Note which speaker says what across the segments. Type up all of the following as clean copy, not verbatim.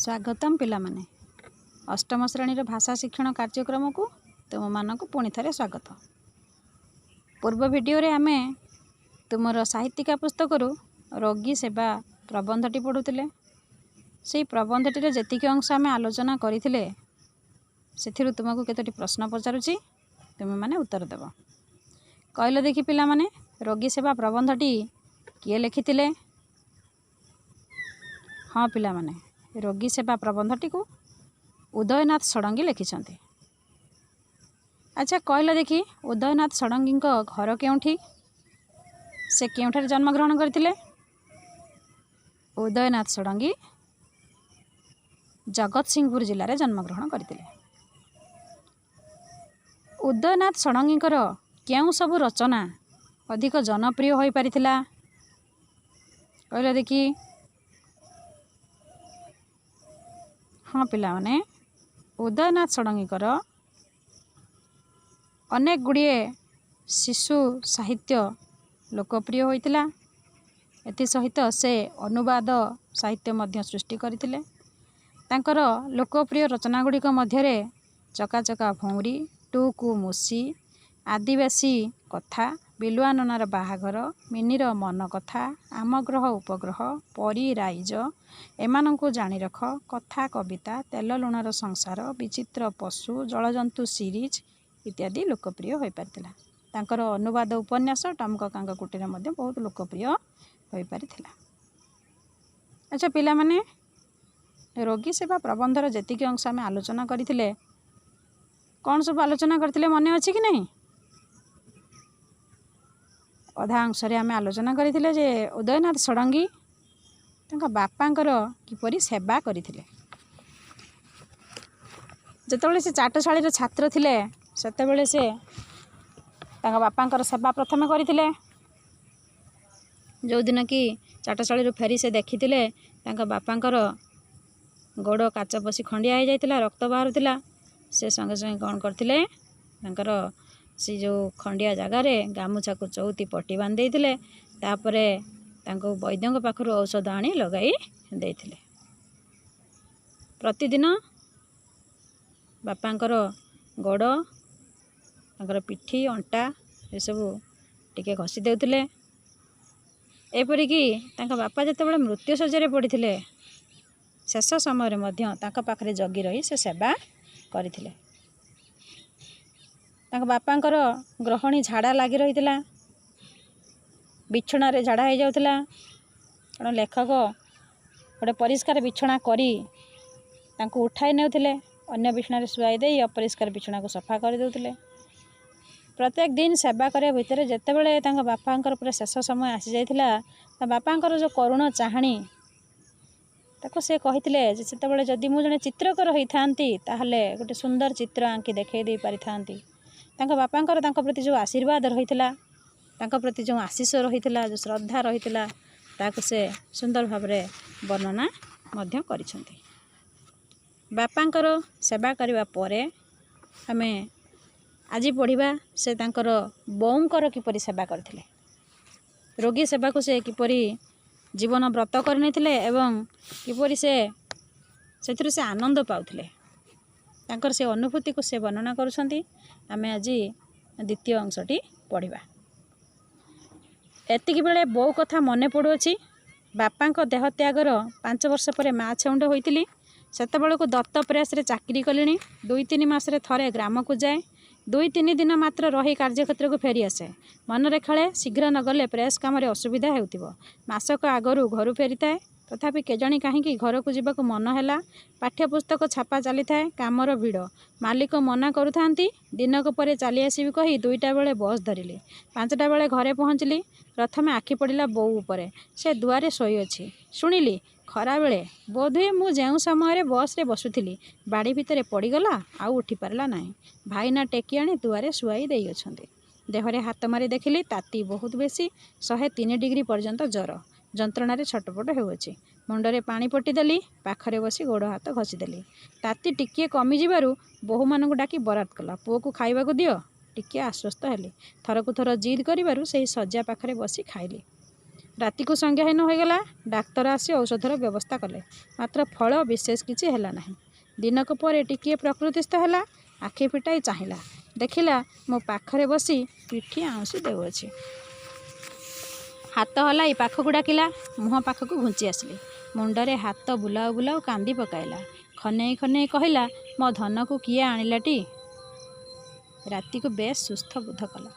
Speaker 1: ସ୍ୱାଗତମ୍ ପିଲାମାନେ, ଅଷ୍ଟମ ଶ୍ରେଣୀର ଭାଷା ଶିକ୍ଷଣ କାର୍ଯ୍ୟକ୍ରମକୁ ତୁମମାନଙ୍କୁ ପୁଣି ଥରେ ସ୍ୱାଗତ। ପୂର୍ବ ଭିଡ଼ିଓରେ ଆମେ ତୁମର ସାହିତ୍ୟିକା ପୁସ୍ତକରୁ ରୋଗୀ ସେବା ପ୍ରବନ୍ଧଟି ପଢ଼ୁଥିଲେ। ସେଇ ପ୍ରବନ୍ଧଟିର ଯେତିକି ଅଂଶ ଆମେ ଆଲୋଚନା କରିଥିଲେ, ସେଥିରୁ ତୁମକୁ କେତୋଟି ପ୍ରଶ୍ନ ପଚାରୁଛି, ତୁମେମାନେ ଉତ୍ତର ଦେବ। କହିଲ ଦେଖି ପିଲାମାନେ, ରୋଗୀ ସେବା ପ୍ରବନ୍ଧଟି କିଏ ଲେଖିଥିଲେ? ହଁ ପିଲାମାନେ, ରୋଗୀ ସେବା ପ୍ରବନ୍ଧଟିକୁ ଉଦୟନାଥ ଷଡ଼ଙ୍ଗୀ ଲେଖିଛନ୍ତି। ଆଚ୍ଛା କହିଲ ଦେଖି, ଉଦୟନାଥ ଷଡ଼ଙ୍ଗୀଙ୍କ ଘର କେଉଁଠି? ସେ କେଉଁଠାରେ ଜନ୍ମଗ୍ରହଣ କରିଥିଲେ? ଉଦୟନାଥ ଷଡ଼ଙ୍ଗୀ ଜଗତସିଂହପୁର ଜିଲ୍ଲାରେ ଜନ୍ମଗ୍ରହଣ କରିଥିଲେ। ଉଦୟନାଥ ଷଡ଼ଙ୍ଗୀଙ୍କର କେଉଁ ସବୁ ରଚନା ଅଧିକ ଜନପ୍ରିୟ ହୋଇପାରିଥିଲା? କହିଲ ଦେଖି। ହଁ ପିଲାମାନେ, ଉଦୟନାଥ ଷଡ଼ଙ୍ଗୀଙ୍କର ଅନେକ ଗୁଡ଼ିଏ ଶିଶୁ ସାହିତ୍ୟ ଲୋକପ୍ରିୟ ହୋଇଥିଲା। ଏଥିସହିତ ସେ ଅନୁବାଦ ସାହିତ୍ୟ ମଧ୍ୟ ସୃଷ୍ଟି କରିଥିଲେ। ତାଙ୍କର ଲୋକପ୍ରିୟ ରଚନା ଗୁଡ଼ିକ ମଧ୍ୟରେ ଚକାଚକା ଭଉଁରୀ, ଟୁକୁ ମୁସି, ଆଦିବାସୀ କଥା, ବିଲୁଆ ନନାର ବାହାଘର, ମିନିର ମନ କଥା, ଆମ ଗ୍ରହ ଉପଗ୍ରହ, ପରୀ ରାଇଜ, ଏମାନଙ୍କୁ ଜାଣି ରଖ, କଥା କବିତା, ତେଲ ଲୁଣର ସଂସାର, ବିଚିତ୍ର ପଶୁ, ଜଳଜନ୍ତୁ ସିରିଜ୍ ଇତ୍ୟାଦି ଲୋକପ୍ରିୟ ହୋଇପାରିଥିଲା। ତାଙ୍କର ଅନୁବାଦ ଉପନ୍ୟାସ ଟମକକାଙ୍କ କୁଟୀର ମଧ୍ୟ ବହୁତ ଲୋକପ୍ରିୟ ହୋଇପାରିଥିଲା। ଆଚ୍ଛା ପିଲାମାନେ, ରୋଗୀ ସେବା ପ୍ରବନ୍ଧର ଯେତିକି ଅଂଶ ଆମେ ଆଲୋଚନା କରିଥିଲେ, କ'ଣ ସବୁ ଆଲୋଚନା କରିଥିଲେ ମନେ ଅଛି କି ନାହିଁ? ଅଧା ଅଂଶରେ ଆମେ ଆଲୋଚନା କରିଥିଲେ ଯେ ଉଦୟନାଥ ଷଡ଼ଙ୍ଗୀ ତାଙ୍କ ବାପାଙ୍କର କିପରି ସେବା କରିଥିଲେ। ଯେତେବେଳେ ସେ ଚାଟଶାଳୀର ଛାତ୍ର ଥିଲେ, ସେତେବେଳେ ସେ ତାଙ୍କ ବାପାଙ୍କର ସେବା ପ୍ରଥମେ କରିଥିଲେ। ଯେଉଁଦିନ କି ଚାଟଶାଳୀରୁ ଫେରି ସେ ଦେଖିଥିଲେ ତାଙ୍କ ବାପାଙ୍କର ଗୋଡ଼ କାଚ ପଶି ଖଣ୍ଡିଆ ହେଇଯାଇଥିଲା, ରକ୍ତ ବାହାରୁଥିଲା। ସେ ସଙ୍ଗେ ସଙ୍ଗେ କ'ଣ କରିଥିଲେ? ତାଙ୍କର ସେ ଯେଉଁ ଖଣ୍ଡିଆ ଜାଗାରେ ଗାମୁଛାକୁ ଚଉତି ପଟି ବାନ୍ଧି ଦେଇଥିଲେ। ତାପରେ ତାଙ୍କୁ ବୈଦ୍ୟଙ୍କ ପାଖରୁ ଔଷଧ ଆଣି ଲଗାଇ ଦେଇଥିଲେ। ପ୍ରତିଦିନ ବାପାଙ୍କର ଗୋଡ଼, ତାଙ୍କର ପିଠି, ଅଣ୍ଟା ଏସବୁ ଟିକେ ଘଷି ଦେଉଥିଲେ। ଏପରିକି ତାଙ୍କ ବାପା ଯେତେବେଳେ ମୃତ୍ୟୁ ଶଯ୍ୟାରେ ପଡ଼ିଥିଲେ, ଶେଷ ସମୟରେ ମଧ୍ୟ ତାଙ୍କ ପାଖରେ ଜଗି ରହି ସେ ସେବା କରିଥିଲେ। ତାଙ୍କ ବାପାଙ୍କର ଗ୍ରହଣୀ ଝାଡ଼ା ଲାଗି ରହିଥିଲା, ବିଛଣାରେ ଝାଡ଼ା ହେଇଯାଉଥିଲା। ତେଣୁ ଲେଖକ ଗୋଟେ ପରିଷ୍କାର ବିଛଣା କରି ତାଙ୍କୁ ଉଠାଇ ନେଉଥିଲେ, ଅନ୍ୟ ବିଛଣାରେ ଶୁଆଇ ଦେଇ ଅପରିଷ୍କାର ବିଛଣାକୁ ସଫା କରିଦେଉଥିଲେ। ପ୍ରତ୍ୟେକ ଦିନ ସେବା କରିବା ଭିତରେ ଯେତେବେଳେ ତାଙ୍କ ବାପାଙ୍କର ପୁରା ଶେଷ ସମୟ ଆସିଯାଇଥିଲା, ତା ବାପାଙ୍କର ଯେଉଁ କରୁଣ ଚାହାଣୀ, ତାକୁ ସେ କହିଥିଲେ ଯେ ସେତେବେଳେ ଯଦି ମୁଁ ଜଣେ ଚିତ୍ରକର ହେଇଥାନ୍ତି, ତାହେଲେ ଗୋଟେ ସୁନ୍ଦର ଚିତ୍ର ଆଙ୍କି ଦେଖାଇ ଦେଇପାରିଥାନ୍ତି। ତାଙ୍କ ବାପାଙ୍କର ତାଙ୍କ ପ୍ରତି ଯେଉଁ ଆଶୀର୍ବାଦ ରହିଥିଲା, ତାଙ୍କ ପ୍ରତି ଯେଉଁ ଆଶିଷ ରହିଥିଲା, ଯେଉଁ ଶ୍ରଦ୍ଧା ରହିଥିଲା, ତାକୁ ସେ ସୁନ୍ଦର ଭାବରେ ବର୍ଣ୍ଣନା ମଧ୍ୟ କରିଛନ୍ତି। ବାପାଙ୍କର ସେବା କରିବା ପରେ ଆମେ ଆଜି ପଢ଼ିବା ସେ ତାଙ୍କର ବୋଉଙ୍କର କିପରି ସେବା କରିଥିଲେ, ରୋଗୀ ସେବାକୁ ସେ କିପରି ଜୀବନ ବ୍ରତ କରିନେଇଥିଲେ ଏବଂ କିପରି ସେ ସେଥିରୁ ସେ ଆନନ୍ଦ ପାଉଥିଲେ, ତାଙ୍କର ସେ ଅନୁଭୂତିକୁ ସେ ବର୍ଣ୍ଣନା କରୁଛନ୍ତି। ଆମେ ଆଜି ଦ୍ୱିତୀୟ ଅଂଶଟି ପଢ଼ିବା। ଏତିକି ବେଳେ ବୋଉ କଥା ମନେ ପଡ଼ୁଅଛି। ବାପାଙ୍କ ଦେହ ତ୍ୟାଗର 5 ବର୍ଷ ପରେ ମା ଛେଉଣ୍ଡ ହୋଇଥିଲି। ସେତେବେଳକୁ ଦତ୍ତ ପ୍ରେସରେ ଚାକିରି କଲିଣି। 2-3 ମାସରେ ଥରେ ଗ୍ରାମକୁ ଯାଏ। 2-3 ଦିନ ମାତ୍ର ରହି କାର୍ଯ୍ୟକ୍ଷେତ୍ରକୁ ଫେରିଆସେ। ମନରେ ଖେଳେ, ଶୀଘ୍ର ନଗଲେ ପ୍ରେସ୍ କାମରେ ଅସୁବିଧା ହେଉଥିବ। ମାସକ ଆଗରୁ ଘରୁ ଫେରିଥାଏ। ତଥାପି କେଜାଣି କାହିଁକି ଘରକୁ ଯିବାକୁ ମନ ହେଲା। ପାଠ୍ୟପୁସ୍ତକ ଛାପା ଚାଲିଥାଏ, କାମର ଭିଡ଼। ମାଲିକ ମନା କରୁଥାନ୍ତି। ଦିନକ ପରେ ଚାଲି ଆସିବି କହି 2ଟା ବେଳେ ବସ୍ ଧରିଲି। 5ଟା ବେଳେ ଘରେ ପହଞ୍ଚିଲି। ପ୍ରଥମେ ଆଖି ପଡ଼ିଲା ବୋଉ ଉପରେ। ସେ ଦୁଆରେ ଶୋଇଅଛି। ଶୁଣିଲି ଖରାବେଳେ ବୋଧହୁଏ ମୁଁ ଯେଉଁ ସମୟରେ ବସ୍ରେ ବସୁଥିଲି, ବାଡ଼ି ଭିତରେ ପଡ଼ିଗଲା, ଆଉ ଉଠିପାରିଲା ନାହିଁ। ଭାଇନା ଟେକି ଆଣି ଦୁଆରେ ଶୁଆଇ ଦେଇଅଛନ୍ତି। ଦେହରେ ହାତ ମାରି ଦେଖିଲି ତାତି ବହୁତ ବେଶୀ, 103 ଡିଗ୍ରୀ ପର୍ଯ୍ୟନ୍ତ ଜ୍ୱର। ଯନ୍ତ୍ରଣାରେ ଛଟପଟ ହେଉଅଛି। ମୁଣ୍ଡରେ ପାଣି ପଟି ଦେଲି, ପାଖରେ ବସି ଗୋଡ଼ ହାତ ଘଷିଦେଲି। ତାତି ଟିକିଏ କମିଯିବାରୁ ବୋହୂମାନଙ୍କୁ ଡାକି ବରାଦ କଲା, ପୁଅକୁ ଖାଇବାକୁ ଦିଅ। ଟିକିଏ ଆଶ୍ୱସ୍ତ ହେଲି। ଥରକୁ ଥର ଜିଦ୍ କରିବାରୁ ସେହି ଶଯ୍ୟା ପାଖରେ ବସି ଖାଇଲି। ରାତିକୁ ସଂଜ୍ଞାହୀନ ହୋଇଗଲା। ଡାକ୍ତର ଆସି ଔଷଧର ବ୍ୟବସ୍ଥା କଲେ, ମାତ୍ର ଫଳ ବିଶେଷ କିଛି ହେଲା ନାହିଁ। ଦିନକ ପରେ ଟିକିଏ ପ୍ରକୃତିସ୍ଥ ହେଲା। ଆଖି ଫିଟାଇ ଚାହିଁଲା, ଦେଖିଲା ମୋ ପାଖରେ ବସି ପିଠି ଆଉଁସି ଦେଉଅଛି। ହାତ ହଲାଇ ପାଖକୁ ଡାକିଲା। ମୁହଁ ପାଖକୁ ଘୁଞ୍ଚି ଆସିଲି। ମୁଣ୍ଡରେ ହାତ ବୁଲାଉ ବୁଲାଉ କାନ୍ଦି ପକାଇଲା। ଖନେଇ ଖନେଇ କହିଲା, ମୋ ଧନକୁ କିଏ ଆଣିଲାଟି? ରାତିକୁ ବେଶ୍ ସୁସ୍ଥ ବୋଧ କଲା।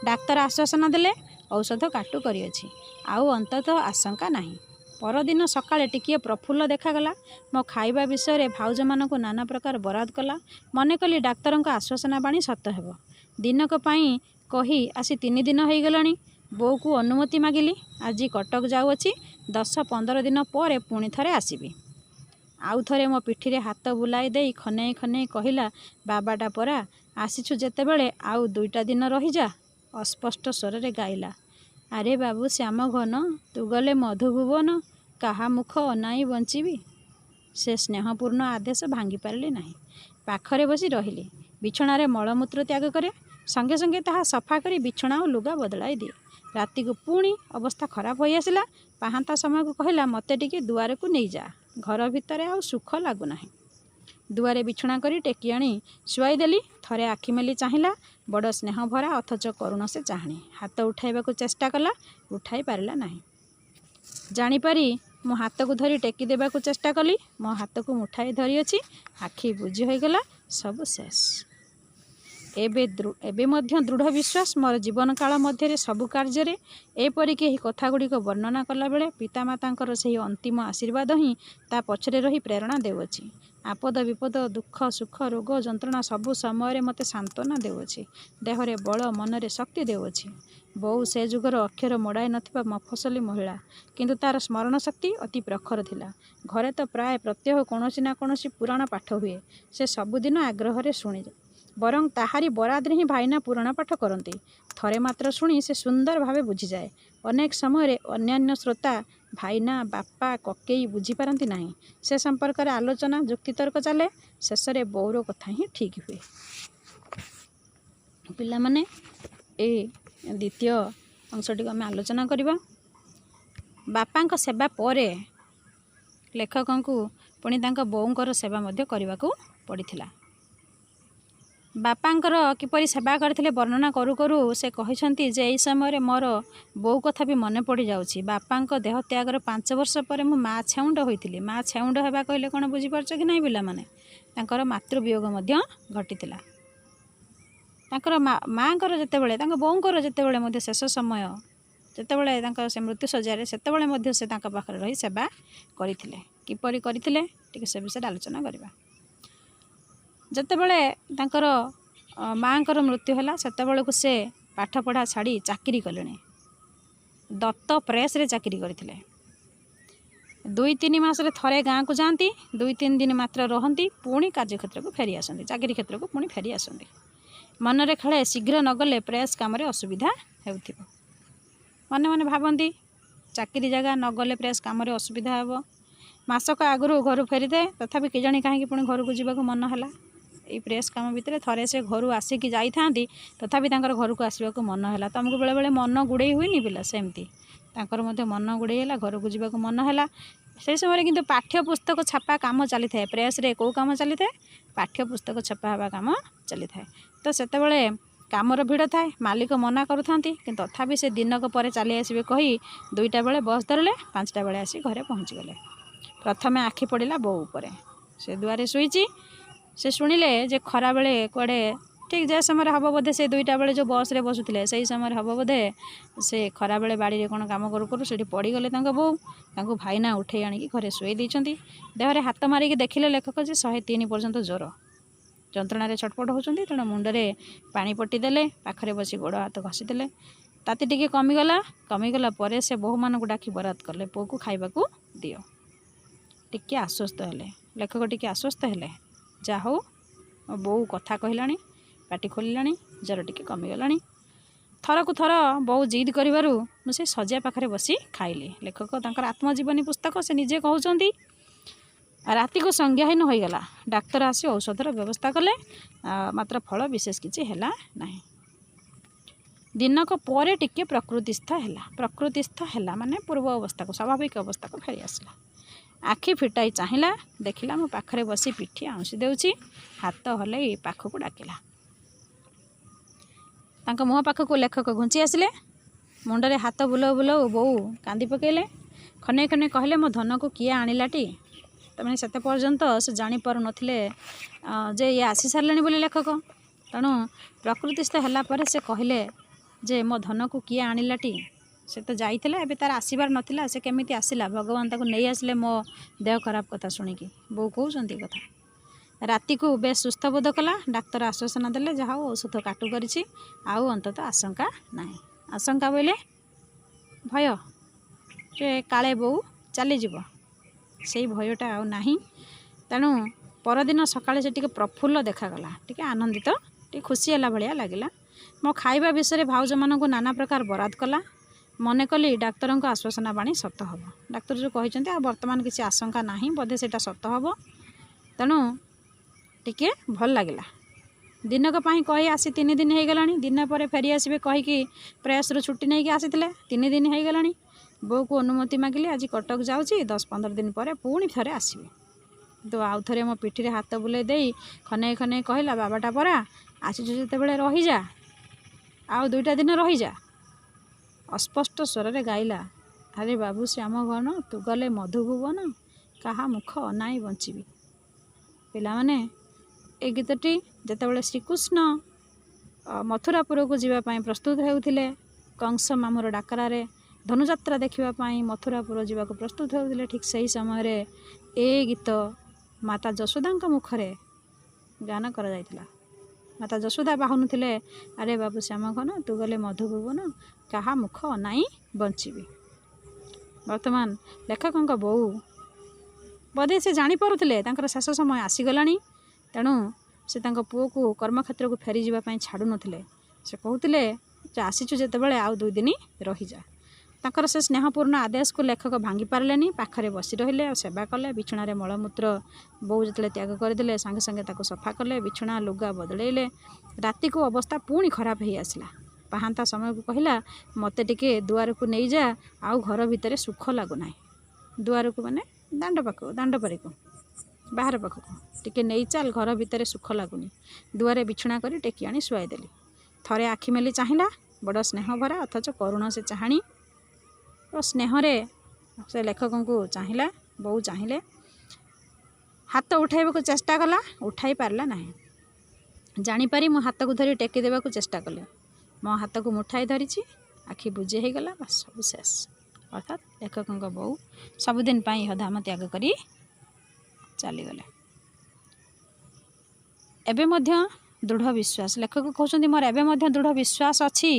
Speaker 1: ଡାକ୍ତର ଆଶ୍ୱାସନା ଦେଲେ, ଔଷଧ କାଟୁ କରିଅଛି, ଆଉ ଅନ୍ତତଃ ଆଶଙ୍କା ନାହିଁ। ପରଦିନ ସକାଳେ ଟିକିଏ ପ୍ରଫୁଲ୍ଲ ଦେଖାଗଲା। ମୋ ଖାଇବା ବିଷୟରେ ଭାଉଜମାନଙ୍କୁ ନାନା ପ୍ରକାର ବରାଦ କଲା। ମନେ କଲି ଡାକ୍ତରଙ୍କ ଆଶ୍ୱାସନା ବାଣୀ ସତ ହେବ। ଦିନକ ପାଇଁ କହି ଆସି 3 ଦିନ ହୋଇଗଲାଣି। ବୋଉକୁ ଅନୁମତି ମାଗିଲି। ଆଜି କଟକ ଯାଉଅଛି, 10-15 ଦିନ ପରେ ପୁଣି ଥରେ ଆସିବି। ଆଉ ଥରେ ମୋ ପିଠିରେ ହାତ ବୁଲାଇ ଦେଇ ଖନେଇ ଖନେଇ କହିଲା, ବାବାଟା ପରା, ଆସିଛୁ ଯେତେବେଳେ ଆଉ ଦୁଇଟା ଦିନ ରହିଯା। ଅସ୍ପଷ୍ଟ ସ୍ୱରରେ ଗାଇଲା, ଆରେ ବାବୁ ଶ୍ୟାମଘନ, ତୁ ଗଲେ ମଧୁଭୁବନ, କାହା ମୁଖ ଅନାଇ ବଞ୍ଚିବି? ସେ ସ୍ନେହପୂର୍ଣ୍ଣ ଆଦେଶ ଭାଙ୍ଗିପାରିଲି ନାହିଁ। ପାଖରେ ବସି ରହିଲି। ବିଛଣାରେ ମଳମୂତ୍ର ତ୍ୟାଗ କରେ, ସଙ୍ଗେ ସଙ୍ଗେ ତାହା ସଫା କରି ବିଛଣା ଓ ଲୁଗା ବଦଳାଇ ଦିଏ। ରାତିକୁ ପୁଣି ଅବସ୍ଥା ଖରାପ ହୋଇଆସିଲା। ପାହାନ୍ତା ସମୟକୁ କହିଲା, ମୋତେ ଟିକେ ଦୁଆରକୁ ନେଇଯା, ଘର ଭିତରେ ଆଉ ସୁଖ ଲାଗୁନାହିଁ। ଦୁଆରେ ବିଛଣା କରି ଟେକି ଆଣି ଶୁଆଇଦେଲି। ଥରେ ଆଖି ମେଲି ଚାହିଁଲା। ବଡ଼ ସ୍ନେହଭରା ଅଥଚ କରୁଣ ସେ ଚାହାଣି। ହାତ ଉଠାଇବାକୁ ଚେଷ୍ଟା କଲା, ଉଠାଇ ପାରିଲା ନାହିଁ। ଜାଣିପାରି ମୁଁ ହାତକୁ ଧରି ଟେକି ଦେବାକୁ ଚେଷ୍ଟା କଲି। ମୋ ହାତକୁ ମୁଠାଇ ଧରିଅଛି, ଆଖି ବୁଜି ହୋଇଗଲା, ସବୁ ଶେଷ। ଏବେ ମଧ୍ୟ ଦୃଢ଼ ବିଶ୍ୱାସ, ମୋର ଜୀବନକାଳ ମଧ୍ୟରେ ସବୁ କାର୍ଯ୍ୟରେ, ଏପରିକି ଏହି କଥାଗୁଡ଼ିକ ବର୍ଣ୍ଣନା କଲାବେଳେ ପିତାମାତାଙ୍କର ସେହି ଅନ୍ତିମ ଆଶୀର୍ବାଦ ହିଁ ତା ପଛରେ ରହି ପ୍ରେରଣା ଦେଉଅଛି। ଆପଦ ବିପଦ, ଦୁଃଖ ସୁଖ, ରୋଗ ଯନ୍ତ୍ରଣା ସବୁ ସମୟରେ ମୋତେ ସାନ୍ତ୍ୱନା ଦେଉଅଛି, ଦେହରେ ବଳ, ମନରେ ଶକ୍ତି ଦେଉଅଛି। ବୋଉ ସେ ଯୁଗର ଅକ୍ଷର ମଡ଼ାଇ ନଥିବା ମଫସଲି ମହିଳା, କିନ୍ତୁ ତା'ର ସ୍ମରଣ ଶକ୍ତି ଅତି ପ୍ରଖର ଥିଲା। ଘରେ ତ ପ୍ରାୟ ପ୍ରତ୍ୟହ କୌଣସି ନା କୌଣସି ପୁରାଣ ପାଠ ହୁଏ। ସେ ସବୁଦିନ ଆଗ୍ରହରେ ଶୁଣେ। ବରଂ ତାହାରି ବରାଦରେ ହିଁ ଭାଇନା ପୁରାଣ ପାଠ କରନ୍ତି। ଥରେ ମାତ୍ର ଶୁଣି ସେ ସୁନ୍ଦର ଭାବେ ବୁଝିଯାଏ। ଅନେକ ସମୟରେ ଅନ୍ୟାନ୍ୟ ଶ୍ରୋତା, ଭାଇନା, ବାପା, କକେଇ ବୁଝିପାରନ୍ତି ନାହିଁ। ସେ ସମ୍ପର୍କରେ ଆଲୋଚନା, ଯୁକ୍ତିତର୍କ ଚାଲେ। ଶେଷରେ ବୋଉର କଥା ହିଁ ଠିକ୍ ହୁଏ। ପିଲାମାନେ, ଏଇ ଦ୍ୱିତୀୟ ଅଂଶଟିକୁ ଆମେ ଆଲୋଚନା କରିବା। ବାପାଙ୍କ ସେବା ପରେ ଲେଖକଙ୍କୁ ପୁଣି ତାଙ୍କ ବୋଉଙ୍କର ସେବା ମଧ୍ୟ କରିବାକୁ ପଡ଼ିଥିଲା। ବାପାଙ୍କର କିପରି ସେବା କରିଥିଲେ ବର୍ଣ୍ଣନା କରୁ କରୁ ସେ କହିଛନ୍ତି ଯେ ଏହି ସମୟରେ ମୋର ବୋଉ କଥା ବି ମନେ ପଡ଼ିଯାଉଛି। ବାପାଙ୍କ ଦେହ ତ୍ୟାଗର 5 ବର୍ଷ ପରେ ମୁଁ ମା ଛେଉଣ୍ଡ ହୋଇଥିଲି। ମା ଛେଉଣ୍ଡ ହେବା କହିଲେ କ'ଣ ବୁଝିପାରୁଛ କି ନାହିଁ ପିଲାମାନେ? ତାଙ୍କର ମାତୃବିୟୋଗ ମଧ୍ୟ ଘଟିଥିଲା। ତାଙ୍କର ମାଆଙ୍କର ଯେତେବେଳେ, ତାଙ୍କ ବୋଉଙ୍କର ଯେତେବେଳେ ମଧ୍ୟ ଶେଷ ସମୟ, ଯେତେବେଳେ ତାଙ୍କ ସେ ମୃତ୍ୟୁ ଶଯ୍ୟାରେ, ସେତେବେଳେ ମଧ୍ୟ ସେ ତାଙ୍କ ପାଖରେ ରହି ସେବା କରିଥିଲେ। କିପରି କରିଥିଲେ, ଟିକେ ସେ ବିଷୟରେ ଆଲୋଚନା କରିବା। ଯେତେବେଳେ ତାଙ୍କର ମାଆଙ୍କର ମୃତ୍ୟୁ ହେଲା, ସେତେବେଳକୁ ସେ ପାଠପଢ଼ା ଛାଡ଼ି ଚାକିରି କଲେଣି। ଦତ୍ତ ପ୍ରେସ୍ରେ ଚାକିରି କରିଥିଲେ। 2-3 ମାସରେ ଥରେ ଗାଁକୁ ଯାଆନ୍ତି, 2-3 ଦିନ ମାତ୍ର ରହନ୍ତି, ପୁଣି କାର୍ଯ୍ୟକ୍ଷେତ୍ରକୁ ଫେରି ଆସନ୍ତି, ଚାକିରି କ୍ଷେତ୍ରକୁ ପୁଣି ଫେରି ଆସନ୍ତି। ମନରେ ଖେଳେ, ଶୀଘ୍ର ନଗଲେ ପ୍ରେସ୍ କାମରେ ଅସୁବିଧା ହେଉଥିବ। ମନେ ମନେ ଭାବନ୍ତି, ଚାକିରି ଜାଗା, ନଗଲେ ପ୍ରେସ୍ କାମରେ ଅସୁବିଧା ହେବ। ମାସକ ଆଗରୁ ଘରୁ ଫେରିଥାଏ, ତଥାପି କେଜାଣି କାହିଁକି ପୁଣି ଘରକୁ ଯିବାକୁ ମନ ହେଲା। ଏଇ ପ୍ରେସ୍ କାମ ଭିତରେ ଥରେ ସେ ଘରୁ ଆସିକି ଯାଇଥାନ୍ତି, ତଥାପି ତାଙ୍କର ଘରକୁ ଆସିବାକୁ ମନ ହେଲା। ତୁମକୁ ବେଳେବେଳେ ମନ ଗୁଡ଼େଇ ହୁଏନି ପିଲା? ସେମିତି ତାଙ୍କର ମଧ୍ୟ ମନ ଗୁଡ଼େଇ ହେଲା, ଘରକୁ ଯିବାକୁ ମନ ହେଲା। ସେହି ସମୟରେ କିନ୍ତୁ ପାଠ୍ୟ ପୁସ୍ତକ ଛାପା କାମ ଚାଲିଥାଏ। ପ୍ରେସ୍ରେ କେଉଁ କାମ ଚାଲିଥାଏ? ପାଠ୍ୟ ପୁସ୍ତକ ଛପା ହେବା କାମ ଚାଲିଥାଏ। ତ ସେତେବେଳେ କାମର ଭିଡ଼ ଥାଏ, ମାଲିକ ମନା କରୁଥାନ୍ତି, କିନ୍ତୁ ତଥାପି ସେ ଦିନକ ପରେ ଚାଲି ଆସିବେ କହି 2ଟା ବେଳେ ବସ୍ ଧରିଲେ, 5ଟା ବେଳେ ଆସି ଘରେ ପହଞ୍ଚିଗଲେ। ପ୍ରଥମେ ଆଖି ପଡ଼ିଲା ବୋଉ ଉପରେ। ସେ ଦୁଆରେ ଶୋଇଛି। ସେ ଶୁଣିଲେ ଯେ ଖରାବେଳେ କୁଆଡ଼େ, ଠିକ୍ ଯେ ସମୟରେ ହେବ ବୋଧେ, ସେ 2ଟା ବେଳେ ଯେଉଁ ବସ୍ରେ ବସୁଥିଲେ, ସେଇ ସମୟରେ ହେବ ବୋଧେ, ସେ ଖରାବେଳେ ବାଡ଼ିରେ କ'ଣ କାମ କରୁ କରୁ ସେଠି ପଡ଼ିଗଲେ ତାଙ୍କ ବୋଉ। ତାଙ୍କୁ ଭାଇନା ଉଠେଇ ଆଣିକି ଘରେ ଶୁଆଇ ଦେଇଛନ୍ତି। ଦେହରେ ହାତ ମାରିକି ଦେଖିଲେ ଲେଖକ ଯେ 103 ପର୍ଯ୍ୟନ୍ତ ଜ୍ୱର। ଯନ୍ତ୍ରଣାରେ ଛଟପଟ ହେଉଛନ୍ତି। ତେଣୁ ମୁଣ୍ଡରେ ପାଣି ପଟି ଦେଲେ, ପାଖରେ ବସି ଗୋଡ଼ ହାତ ଘଷିଦେଲେ। ତାତି ଟିକେ କମିଗଲା। କମିଗଲା ପରେ ସେ ବୋହୂମାନଙ୍କୁ ଡାକି ବରାଦ କଲେ, ପୁଅକୁ ଖାଇବାକୁ ଦିଅ। ଟିକେ ଆଶ୍ୱସ୍ତ ହେଲେ ଲେଖକ, ଟିକେ ଆଶ୍ୱସ୍ତ ହେଲେ। ଯାହା ହଉ, ମୋ ବୋଉ କଥା କହିଲାଣି, ପାଟି ଖୋଲିଲାଣି, ଜ୍ୱର ଟିକେ କମିଗଲାଣି। ଥରକୁ ଥର ବୋଉ ଜିଦ୍ କରିବାରୁ ମୁଁ ସେ ଶଯ୍ୟା ପାଖରେ ବସି ଖାଇଲି। ଲେଖକ ତାଙ୍କର ଆତ୍ମଜୀବନୀ ପୁସ୍ତକ, ସେ ନିଜେ କହୁଛନ୍ତି। ରାତିକୁ ସଂଜ୍ଞାହୀନ ହୋଇଗଲା। ଡାକ୍ତର ଆସି ଔଷଧର ବ୍ୟବସ୍ଥା କଲେ, ମାତ୍ର ଫଳ ବିଶେଷ କିଛି ହେଲା ନାହିଁ। ଦିନକ ପରେ ଟିକେ ପ୍ରକୃତିସ୍ଥ ହେଲା। ପ୍ରକୃତିସ୍ଥ ହେଲା ମାନେ ପୂର୍ବ ଅବସ୍ଥାକୁ, ସ୍ୱାଭାବିକ ଅବସ୍ଥାକୁ ଫେରି ଆସିଲା। ଆଖି ଫିଟାଇ ଚାହିଁଲା, ଦେଖିଲା ମୋ ପାଖରେ ବସି ପିଠି ଆଉଁସି ଦେଉଛି। ହାତ ହଲେଇ ପାଖକୁ ଡାକିଲା। ତାଙ୍କ ମୁହଁ ପାଖକୁ ଲେଖକ ଘୁଞ୍ଚି ଆସିଲେ। ମୁଣ୍ଡରେ ହାତ ବୁଲଉ ବୁଲଉ ବୋଉ କାନ୍ଦି ପକାଇଲେ। ଖନେଇ ଖନେଇ କହିଲେ, ମୋ ଧନକୁ କିଏ ଆଣିଲାଟି? ତାମାନେ ସେତେ ପର୍ଯ୍ୟନ୍ତ ସେ ଜାଣିପାରୁନଥିଲେ ଯେ ଇଏ ଆସି ସାରିଲେଣି ବୋଲି ଲେଖକ। ତେଣୁ ପ୍ରକୃତିସ୍ଥ ହେଲା ପରେ ସେ କହିଲେ ଯେ ମୋ ଧନକୁ କିଏ ଆଣିଲାଟି? ସେ ତ ଯାଇଥିଲା, ଏବେ ତାର ଆସିବାର ନଥିଲା, ସେ କେମିତି ଆସିଲା? ଭଗବାନ ତାକୁ ନେଇ ଆସିଲେ ମୋ ଦେହ ଖରାପ କଥା ଶୁଣିକି। ବୋଉ କହୁଛନ୍ତି ଏ କଥା। ରାତିକୁ ବେଶ ସୁସ୍ଥ ବୋଧ କଲା। ଡାକ୍ତର ଆଶ୍ୱାସନା ଦେଲେ, ଯାହା ହଉ ଔଷଧ କାଟୁ କରିଛି, ଆଉ ଅନ୍ତତଃ ଆଶଙ୍କା ନାହିଁ। ଆଶଙ୍କା ବୋଇଲେ ଭୟ ଯେ କାଳେ ବୋଉ ଚାଲିଯିବ, ସେଇ ଭୟଟା ଆଉ ନାହିଁ। ତେଣୁ ପରଦିନ ସକାଳେ ସେ ଟିକେ ପ୍ରଫୁଲ୍ଲ ଦେଖାଗଲା, ଟିକେ ଆନନ୍ଦିତ, ଟିକେ ଖୁସି ହେଲା ଭଳିଆ ଲାଗିଲା। ମୋ ଖାଇବା ବିଷୟରେ ଭାଉଜମାନଙ୍କୁ ନାନା ପ୍ରକାର ବରାଦ କଲା। ମନେ କଲି ଡାକ୍ତରଙ୍କ ଆଶ୍ୱାସନା ବାଣୀ ସତ ହେବ। ଡାକ୍ତର ଯେଉଁ କହିଛନ୍ତି ଆଉ ବର୍ତ୍ତମାନ କିଛି ଆଶଙ୍କା ନାହିଁ, ବୋଧେ ସେଇଟା ସତ ହେବ। ତେଣୁ ଟିକେ ଭଲ ଲାଗିଲା। ଦିନକ ପାଇଁ କହି ଆସି 3 ଦିନ ହେଇଗଲାଣି। ଦିନ ପରେ ଫେରି ଆସିବେ କହିକି ପ୍ରେସରୁ ଛୁଟି ନେଇକି ଆସିଥିଲେ। 3 ଦିନ ହେଇଗଲାଣି। ବୋଉକୁ ଅନୁମତି ମାଗିଲି, ଆଜି କଟକ ଯାଉଛି, 10-15 ଦିନ ପରେ ପୁଣି ଥରେ ଆସିବି। କିନ୍ତୁ ଆଉ ଥରେ ମୋ ପିଠିରେ ହାତ ବୁଲେଇ ଦେଇ ଖନେଇ ଖନେଇ କହିଲା, ବାବାଟା ପରା, ଆସିଛୁ ଯେତେବେଳେ ରହିଯା, ଆଉ 2ଟା ଦିନ ରହିଯା। ଅସ୍ପଷ୍ଟ ସ୍ୱରରେ ଗାଇଲା, ଆରେ ବାବୁ ଶ୍ୟାମ ଘନ, ତୁ ଗଲେ ମଧୁଭୁବନ, କାହା ମୁଖ ଅନାଇ ବଞ୍ଚିବି। ପିଲାମାନେ, ଏ ଗୀତଟି ଯେତେବେଳେ ଶ୍ରୀକୃଷ୍ଣ ମଥୁରାପୁରକୁ ଯିବା ପାଇଁ ପ୍ରସ୍ତୁତ ହେଉଥିଲେ, କଂସ ମାମୁର ଡାକରାରେ ଧନୁଯାତ୍ରା ଦେଖିବା ପାଇଁ ମଥୁରାପୁର ଯିବାକୁ ପ୍ରସ୍ତୁତ ହେଉଥିଲେ, ଠିକ୍ ସେହି ସମୟରେ ଏ ଗୀତ ମାତା ଯଶୋଦାଙ୍କ ମୁଖରେ ଗାନ କରାଯାଇଥିଲା। ମାତା ଯଶୋଦା ବାହୁନୁଥିଲେ, ଆରେ ବାବୁ ଶ୍ୟାମଘନ, ତୁ ଗଲେ ମଧୁଭୁବନ, କାହା ମୁଖ ଅନାଇ ବଞ୍ଚିବି। ବର୍ତ୍ତମାନ ଲେଖକଙ୍କ ବୋଉ ବୋଧେ ସେ ଜାଣିପାରୁଥିଲେ ତାଙ୍କର ଶେଷ ସମୟ ଆସିଗଲାଣି। ତେଣୁ ସେ ତାଙ୍କ ପୁଅକୁ କର୍ମକ୍ଷେତ୍ରକୁ ଫେରିଯିବା ପାଇଁ ଛାଡ଼ୁନଥିଲେ। ସେ କହୁଥିଲେ ଯେ ଆସିଛୁ ଯେତେବେଳେ ଆଉ 2 ଦିନ ରହିଯା। ତାଙ୍କର ସେ ସ୍ନେହପୂର୍ଣ୍ଣ ଆଦେଶକୁ ଲେଖକ ଭାଙ୍ଗି ପାରିଲେନି। ପାଖରେ ବସି ରହିଲେ ଆଉ ସେବା କଲେ। ବିଛଣାରେ ମଳମୂତ୍ର ବୋଉ ଯେତେବେଳେ ତ୍ୟାଗ କରିଦେଲେ, ସାଙ୍ଗେ ସାଙ୍ଗେ ତାକୁ ସଫା କଲେ, ବିଛଣା ଲୁଗା ବଦଳେଇଲେ। ରାତିକୁ ଅବସ୍ଥା ପୁଣି ଖରାପ ହେଇ ଆସିଲା। ପାହାନ୍ତା ସମୟକୁ କହିଲା, ମୋତେ ଟିକେ ଦୁଆରକୁ ନେଇଯା, ଆଉ ଘର ଭିତରେ ସୁଖ ଲାଗୁନାହିଁ। ଦୁଆରକୁ ମାନେ ଦାଣ୍ଡ ପାଖକୁ, ଦାଣ୍ଡ ପାରିକୁ, ବାହାର ପାଖକୁ ଟିକେ ନେଇ ଚାଲ, ଘର ଭିତରେ ସୁଖ ଲାଗୁନି। ଦୁଆରେ ବିଛଣା କରି ଟେକି ଆଣି ଶୁଆଇଦେଲି। ଥରେ ଆଖି ମେଲି ଚାହିଁଲା। ବଡ଼ ସ୍ନେହ ଭରା ଅଥଚ କରୁଣ ସେ ଚାହାଣି ଓ ସ୍ନେହରେ ସେ ଲେଖକଙ୍କୁ ଚାହିଁଲା। ବୋଉ ଚାହିଁଲେ। ହାତ ଉଠାଇବାକୁ ଚେଷ୍ଟା କଲା, ଉଠାଇ ପାରିଲା ନାହିଁ। ଜାଣିପାରି ମୁଁ ହାତକୁ ଧରି ଟେକି ଦେବାକୁ ଚେଷ୍ଟା କଲି। ମୋ ହାତକୁ ମୁଠାଇ ଧରିଛି, ଆଖି ବୁଜି ହେଇଗଲା, ବାସ୍ ସବୁ ଶେଷ। ଅର୍ଥାତ୍ ଲେଖକଙ୍କ ବୋଉ ସବୁଦିନ ପାଇଁ ଇହଧାମ ତ୍ୟାଗ କରି ଚାଲିଗଲେ। ଏବେ ମଧ୍ୟ ଦୃଢ଼ ବିଶ୍ୱାସ, ଲେଖକ କହୁଛନ୍ତି, ମୋର ଏବେ ମଧ୍ୟ ଦୃଢ଼ ବିଶ୍ୱାସ ଅଛି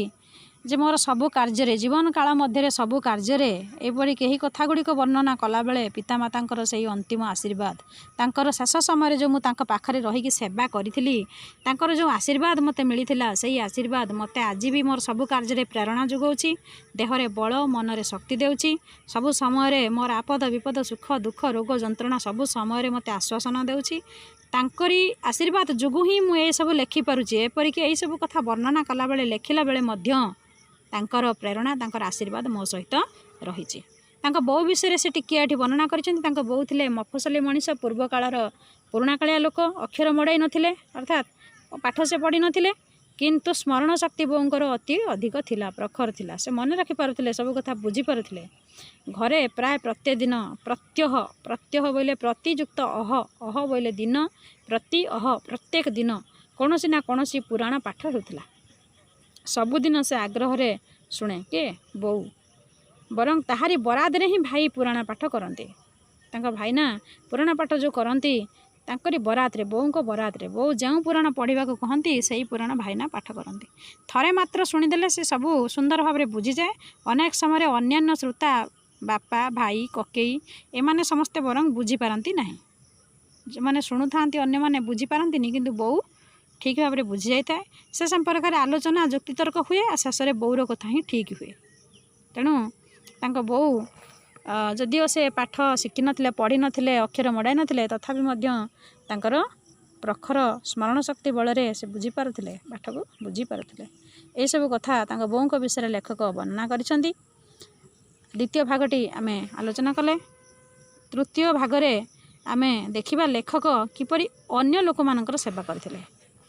Speaker 1: ଯେ ମୋର ସବୁ କାର୍ଯ୍ୟରେ, ଜୀବନ କାଳ ମଧ୍ୟରେ ସବୁ କାର୍ଯ୍ୟରେ, ଏପରି କେହି କଥା ଗୁଡ଼ିକ ବର୍ଣ୍ଣନା କଲାବେଳେ ପିତାମାତାଙ୍କର ସେଇ ଅନ୍ତିମ ଆଶୀର୍ବାଦ, ତାଙ୍କର ଶେଷ ସମୟରେ ଯେଉଁ ମୁଁ ତାଙ୍କ ପାଖରେ ରହିକି ସେବା କରିଥିଲି, ତାଙ୍କର ଯେଉଁ ଆଶୀର୍ବାଦ ମୋତେ ମିଳିଥିଲା, ସେଇ ଆଶୀର୍ବାଦ ମୋତେ ଆଜି ବି ମୋର ସବୁ କାର୍ଯ୍ୟରେ ପ୍ରେରଣା ଯୋଗାଉଛି, ଦେହରେ ବଳ, ମନରେ ଶକ୍ତି ଦେଉଛି। ସବୁ ସମୟରେ ମୋର ଆପଦ ବିପଦ, ସୁଖ ଦୁଃଖ, ରୋଗ ଯନ୍ତ୍ରଣା, ସବୁ ସମୟରେ ମୋତେ ଆଶ୍ୱାସନା ଦେଉଛି। ତାଙ୍କରି ଆଶୀର୍ବାଦ ଯୋଗୁଁ ହିଁ ମୁଁ ଏସବୁ ଲେଖିପାରୁଛି। ଏପରିକି ଏଇସବୁ କଥା ବର୍ଣ୍ଣନା କଲାବେଳେ, ଲେଖିଲା ବେଳେ ମଧ୍ୟ ତାଙ୍କର ପ୍ରେରଣା, ତାଙ୍କର ଆଶୀର୍ବାଦ ମୋ ସହିତ ରହିଛି। ତାଙ୍କ ବୋଉ ବିଷୟରେ ସେ ଟିକିଏ ଏଠି ବର୍ଣ୍ଣନା କରିଛନ୍ତି। ତାଙ୍କ ବୋଉ ଥିଲେ ମଫସଲି ମଣିଷ, ପୂର୍ବ କାଳର ପୁରୁଣା କାଳିଆ ଲୋକ। ଅକ୍ଷର ମଡ଼ାଇ ନଥିଲେ, ଅର୍ଥାତ୍ ପାଠ ସେ ପଢ଼ିନଥିଲେ, କିନ୍ତୁ ସ୍ମରଣ ଶକ୍ତି ବୋଉଙ୍କର ଅତି ଅଧିକ ଥିଲା, ପ୍ରଖର ଥିଲା। ସେ ମନେ ରଖିପାରୁଥିଲେ, ସବୁ କଥା ବୁଝିପାରୁଥିଲେ। ଘରେ ପ୍ରାୟ ପ୍ରତ୍ୟେକ ଦିନ, ପ୍ରତ୍ୟହ, ପ୍ରତ୍ୟହ ବୋଇଲେ ପ୍ରତିଯୁକ୍ତ ଅହ, ଅହ ବୋଇଲେ ଦିନ, ପ୍ରତି ଅହ ପ୍ରତ୍ୟେକ ଦିନ କୌଣସି ନା କୌଣସି ପୁରାଣ ପାଠ ହେଉଥିଲା। ସବୁଦିନ ସେ ଆଗ୍ରହରେ ଶୁଣେ। କିଏ? ବୋଉ। ବରଂ ତାହାରି ବରାଦରେ ହିଁ ଭାଇ ପୁରାଣ ପାଠ କରନ୍ତି। ତାଙ୍କ ଭାଇନା ପୁରାଣ ପାଠ ଯେଉଁ କରନ୍ତି, ତାଙ୍କରି ବରାଦରେ, ବୋଉଙ୍କ ବରାଦରେ, ବୋଉ ଯେଉଁ ପୁରାଣ ପଢ଼ିବାକୁ କହନ୍ତି, ସେଇ ପୁରାଣ ଭାଇନା ପାଠ କରନ୍ତି। ଥରେ ମାତ୍ର ଶୁଣିଦେଲେ ସେ ସବୁ ସୁନ୍ଦର ଭାବରେ ବୁଝିଯାଏ। ଅନେକ ସମୟରେ ଅନ୍ୟାନ୍ୟ ଶ୍ରୋତା, ବାପା, ଭାଇ, କକେଇ ଏମାନେ ସମସ୍ତେ ବରଂ ବୁଝିପାରନ୍ତି ନାହିଁ। ଯେଉଁମାନେ ଶୁଣୁଥାନ୍ତି, ଅନ୍ୟମାନେ ବୁଝିପାରନ୍ତିନି, କିନ୍ତୁ ବୋଉ ଠିକ୍ ଭାବରେ ବୁଝି ଯାଇଥାଏ। ସେ ସମ୍ପର୍କରେ ଆଲୋଚନା, ଯୁକ୍ତିତର୍କ ହୁଏ ଆଉ ଶେଷରେ ବୋଉର କଥା ହିଁ ଠିକ୍ ହୁଏ। ତେଣୁ ତାଙ୍କ ବୋଉ ଯଦିଓ ସେ ପାଠ ଶିଖିନଥିଲେ, ପଢ଼ିନଥିଲେ, ଅକ୍ଷର ମଡ଼ାଇ ନଥିଲେ, ତଥାପି ମଧ୍ୟ ତାଙ୍କର ପ୍ରଖର ସ୍ମରଣ ଶକ୍ତି ବଳରେ ସେ ବୁଝିପାରୁଥିଲେ, ପାଠକୁ ବୁଝିପାରୁଥିଲେ। ଏସବୁ କଥା ତାଙ୍କ ବୋଉଙ୍କ ବିଷୟରେ ଲେଖକ ବର୍ଣ୍ଣନା କରିଛନ୍ତି। ଦ୍ୱିତୀୟ ଭାଗଟି ଆମେ ଆଲୋଚନା କଲେ। ତୃତୀୟ ଭାଗରେ ଆମେ ଦେଖିବା ଲେଖକ କିପରି ଅନ୍ୟ ଲୋକମାନଙ୍କର ସେବା କରିଥିଲେ।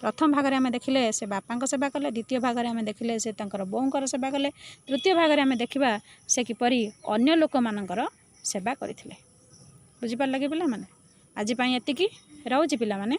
Speaker 1: ପ୍ରଥମ ଭାଗରେ ଆମେ ଦେଖିଲେ ସେ ବାପାଙ୍କ ସେବା କଲେ, ଦ୍ୱିତୀୟ ଭାଗରେ ଆମେ ଦେଖିଲେ ସେ ତାଙ୍କର ବୋଉଙ୍କର ସେବା କଲେ, ତୃତୀୟ ଭାଗରେ ଆମେ ଦେଖିବା ସେ କିପରି ଅନ୍ୟ ଲୋକମାନଙ୍କର ସେବା କରିଥିଲେ। ବୁଝିପାରିଲ କି ପିଲାମାନେ? ଆଜି ପାଇଁ ଏତିକି ରହୁଛି ପିଲାମାନେ।